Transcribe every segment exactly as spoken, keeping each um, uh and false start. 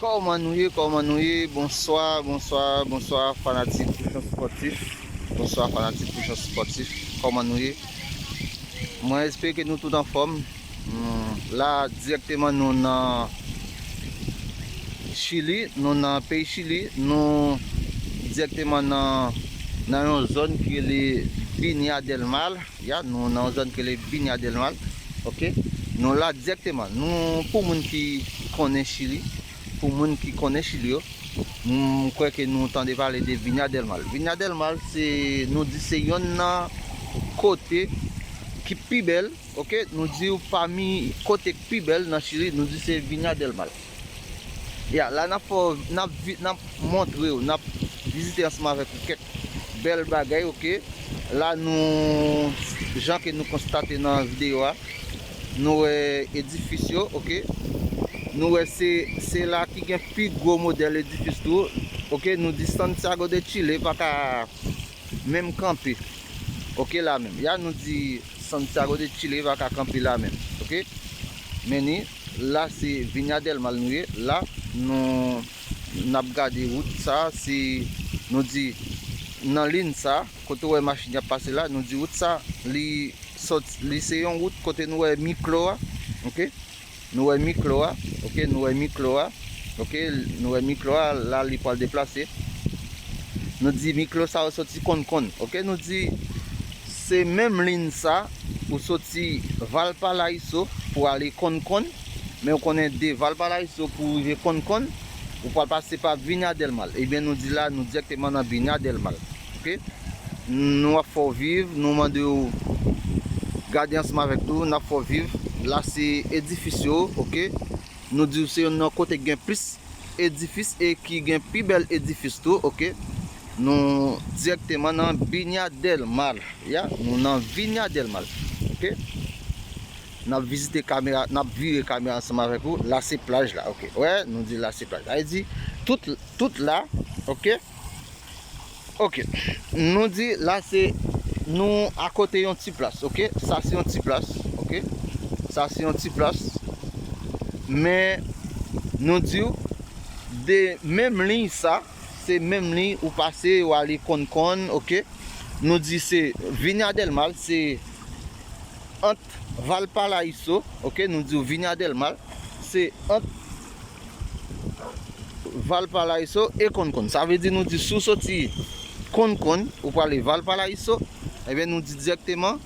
Kòman nou ye? Kòman nou ye? Bonswa, bonswa, bonswa, fanatik Pouchon Spòtif. Bonswa, fanatik Pouchon Spòtif. Kòman nou ye? Mwen espere ke nou tout anfòm. Hmm, la, dirèkteman, nou nan Chili, nou nan peyi Chili, nou dirèkteman nan, nan yon zòn ki rele Viña del Mar. Ya, nou nan yon zòn ki rele Viña del Mar. Ok? Nou la dirèkteman. Nou, pou moun ki konnen Chili, pou moun ki konnen Chili yo, m kwè ke nou tande pale de Viña del Mar. Viña del Mar, se, nou di se yonn nan kote ki pi bèl, ok? Nou di w pami kote ki pi bèl nan Chili, nou di se Viña del Mar. Ya, la n ap fè, n ap vi-, n ap montre w, n ap vizite ansanm avèk ou kèk bèl bagay, ok? La nou, jan ke nou konstate nan videyo a, nou wè edifis yo, ok? Nou wè se, se la ki gen pi gwo modèl edifis tou, ok? Nou di Santiago de Chile pa ka menm kanpe, ok, la menm. Ya, nou di Santiago de Chile pa ka kanpe la menm, ok? Men ni, la se Viña del Mar nou ye, la nou, n ap gade wout sa, se, nou di, nan liy sa, kote w wè machin y ap pase la, nou di wout sa, li sòt, li se yon wout kote nou wè miklo a, ok? Nou wè miklo a, ok? Nou wè miklo a, ok? Nou wè miklo a, la li pral deplase. Nou di miklo sa yo sòti Konn Konn, ok? Nou di se menm liy sa, ou sòti Valparaíso pou ale Konn Konn, men ou konnen de Valparaíso pou rive Konn Konn, ou pral pase pa Viña del Mar. Ebyen, nou di la, nou dirèkteman nan Viña del Mar, ok? Nou ap fè w viv, nou mande w gade ansanm avèk nou, n ap fè w viv. La se edifis yo, ok? Nou di w se youn nan kote ki gen plis edifis e ki gen pi bèl edifis tou, ok? Nou dirèkteman nan Viña del Mar, ya, nou nan Viña del Mar, ok? N ap vizite kamera, n ap vire kamera ansanm avèk ou. La se plaj la, ok? Wè, nou di la se plaj. Sa vle di, tout, tout la, ok? Ok. Nou di la se, nou akote yon ti plas, ok? Sa se yon ti plas, ok? Sa se yon ti plas. Men nou di w de menm liy sa, se menm liy ou pase, ou ale Konn Konn, ok? Nou di se Viña del Mar, se ant Valparaíso, ok? Nou di w Viña del Mar, se ant Valparaíso e Konn Konn. Sa vle di nou di si w soti Konn Konn, ou prale Valparaíso, ebyen nou di dirèkteman,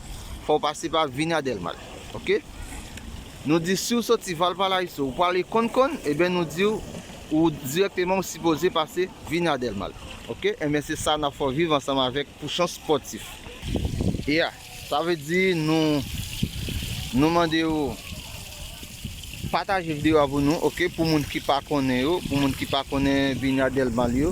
fò w pase pa Viña del Mar, ok? Nou di si w soti Valparaíso, ou prale Konn Konn, ebyen nou di w, ou dirèkteman ou sipoze pase Viña del Mar, ok? Ebyen se sa n ap fè w viv ansanm avèk Pouchon Spòtif. Ya, sa vle di nou, nou mande w pataje videyo a pou nou, ok? Pou moun ki pa konnen yo, pou moun ki pa konnen Viña del Mar yo,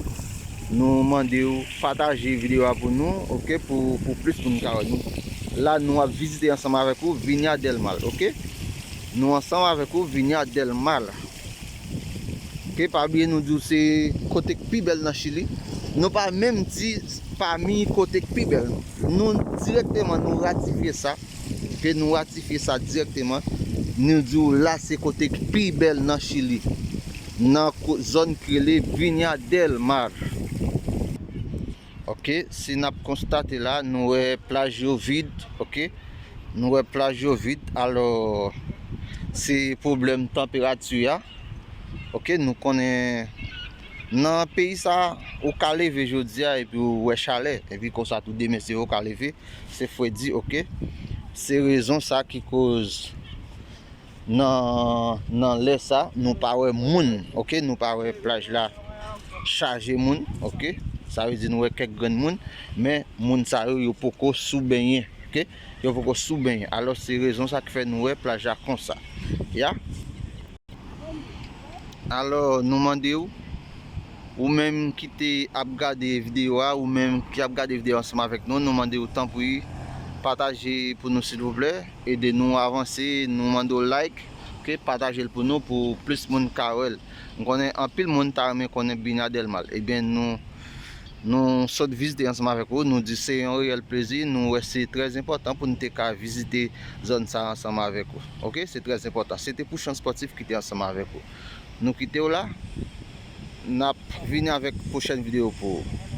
nou mande w pataje videyo a pou nou, ok? Pou, pou plis moun ka wè nou. La, nou ap vizite ansanm avèk ou Viña del Mar, ok? Nou ansanm avèk ou Viña del Mar. Ok, pa bliye nou di w se kote k pi bèl nan Chili. Nou pa menm di pami kote k pi bèl. Nou dirèkteman nou ratifye sa. Ok, nou ratifye sa dirèkteman. Nou di w la se kote k pi bèl nan Chili. Nan ko-, zòn ki rele Viña del Mar. Ok, si n ap konstate la, nou wè plaj yo vid, ok? Nou wè plaj yo vid, alò, se pwoblèm tanperati a. Ok, nou konnen nan peyi sa, ou ka leve jodi a epi ou wè chalè, epi konsa tou demen se ou ka leve, se fredi, ok? Se rezon sa ki koz nan, nan lè sa, nou pa wè moun, ok? Nou pa wè plaj la chaje moun, ok? Sa vle di nou wè kèk grenn moun, men moun sa yo, yo poko sou benyen, ok? Yo poko sou benyen. Alò, se rezon sa ki fè nou wè plaj la konsa. Ya. Alò, nou mande w, ou menm ki te ap gade videyo a, ou menm ki ap gade videyo ansanm avèk nou, nou mande w tanpri pataje pou nou silvouplè, ede nou avanse, nou mande w like, ok, pataje l pou nou pou plis moun ka wè l. M konnen anpil moun ta renmen konnen Viña del Mar. Ebyen nou, nou sot vizite ansanm avèk ou, nou di se yon reyèl plezi, nou wè se trè enpòtan pou nou te ka vizite zòn sa ansanm avèk ou. Ok, se trè enpòtan. Se te Pouchon Spòtif ki te ansanm avèk ou. Nou kite w la. N ap vini avèk pwochèn videyo pou ou.